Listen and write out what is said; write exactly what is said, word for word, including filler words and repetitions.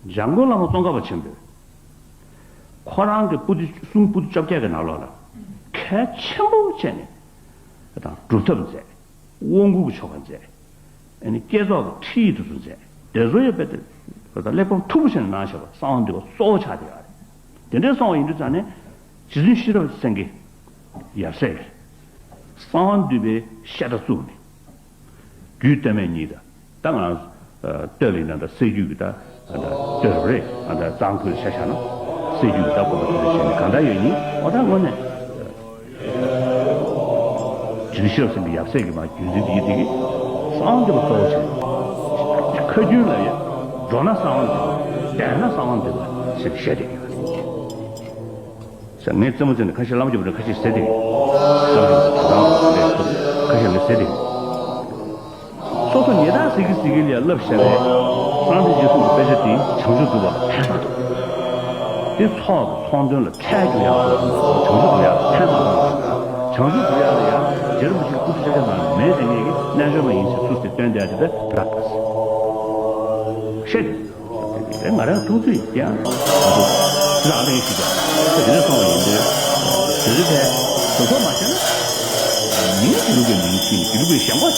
འཇམ་མགོན་བླ་མ་ཙོང་ཁ་པ་ཆེན་པོས་ཁོ་རང་གི་པོ་ཏི་གསུང་པོ་ཏི་བཅོ་བརྒྱད་ཀྱི་ནང་ལོགས་ལ་གལ་ཆེན་པོ་བྱས་ནས་དང་སྒྲུབ་ཐབས་མཛད། དབང་བསྐུར་གྱི་ཆོ་ག་མཛད། ཨ་ནི་བསྐྱེད་རྫོགས་ཀྱི་ཁྲིད་ཡིག་དེ་ཚོ་མཛད། དེ་ཚོ་ཡང་དཔེ་དེ་གླེགས་བམ་མཐུག་པོ་བྱས་ནས་གནང་བཞག་པ་གསང་བ་འདུས་པ་གཙོ་བོ་ཆགས་བསྡད་ཡོད་རེད། དེ་འདྲའི་གསང་བ་ཡིན་དུས་ཙང་ནས་རྗེ་བཙུན་ཤེས་རབ་སེང་གེ་ཡབ་སྲས་ཀྱིས་གསང་བ་འདུས་པའི་བཤད་གྲྭ་བཙུགས་ནས། རྒྱུད་སྟོད་སྨད་གཉིས་དང་། ད་ང་རང་སྟོད་ལ་ཡིན་ན་ད་སྲད་རྒྱུད་ཀྱི་ད་ད་སྟོད་རུ་རེད། ད་གཙང་ཁུལ་ཆ་བཞག་ན་སྲད་རྒྱུད་ཀྱི་ད་དགོན་པ་དེ་འདྲ་བྱས་ནས་གང་འདྲ་ཡོད་ཡིན། འོ་ད་དངོས་གནས་རྗེ་བཙུན་ཤེས་རབ་སེང་གེ་ཡབ་སྲས་ཀྱི་མ་རྒྱུད་འཛིན་དེ་ཡིན་དེ་གི་གསང་བ་འདུས་པ་གཙོ་བོ་བྱས། ཁ་རྒྱུན་ལ་ཡ་འགྲོ་ན་གསང་བ་འདུས་པ། བསྡད་ན་གསང་བ་འདུས་པ་ཞེས་བཤད་དེ་ཡོད། ཟེར། ངས་རྩེད་མོ་རྩེ་ནས་ཁ་ཤས་བླ་མ་རྒྱ་པོ་ཁ་ཤས་ཟེར་དེ། བླ་མ་རྒྱ་པོ་དེ་རང་ལ་ལས་ཐུབ་ཁ་ཤས་ངས་ཟེར་དེ། སོ་སོ་ཉེ་དག་ཟེར་གི་ཟེར་གི་ལ་བསླབ་བྱ་བའི་གསང་བདེ་རྗེས་གསུམ་གྱི་དཔེ་ཆ་དེ་བྱང་ཆུབ་སྒྲུབ་པ་ལ་ཕན་མ་ཐོགས། དེ་ཚོགས་ཀྱི་ཚོགས་འདོན་ལ་ཁྲལ་རྒྱུ་ཡག་སོགས་བྱང་ཆུབ་སྒྲུབ་ཡག་ལ་ཕན་མ་ཐོགས། བྱང་ཆུབ་སྒྲུབ་ཡག་ལ་ཡང་རྗེ་རིན་པོ་ཆེ་སྐུ་ཚེ་ཤཱཀྱ་ཐུབ་པ་མེད་ཟེར་མཁན་གྱི་རྣལ་འབྱོར་པ་ཡིན་ཟེར་ཚུལ་དེ་སྟོན་བསྡད་དེ་ད་རག་པ་ཟེར། བཤད། དེ་ང་རང་ཐུགས་རྗེ་ཡང་ང་ཚོ་ལག་ལེན་ཞིག་ཀྱང་དེ་འདྲ་སོང་བ་ཡིན་དུས། དེ་ཚོ་ཕལ་དེ་ཚོ་མ་བྱས་ན་མིང་གཞི་ལུགས་ཀྱི་མིང་ཚིག་གཞི་ལུགས་ཀྱི་ཞེན་ཁོག་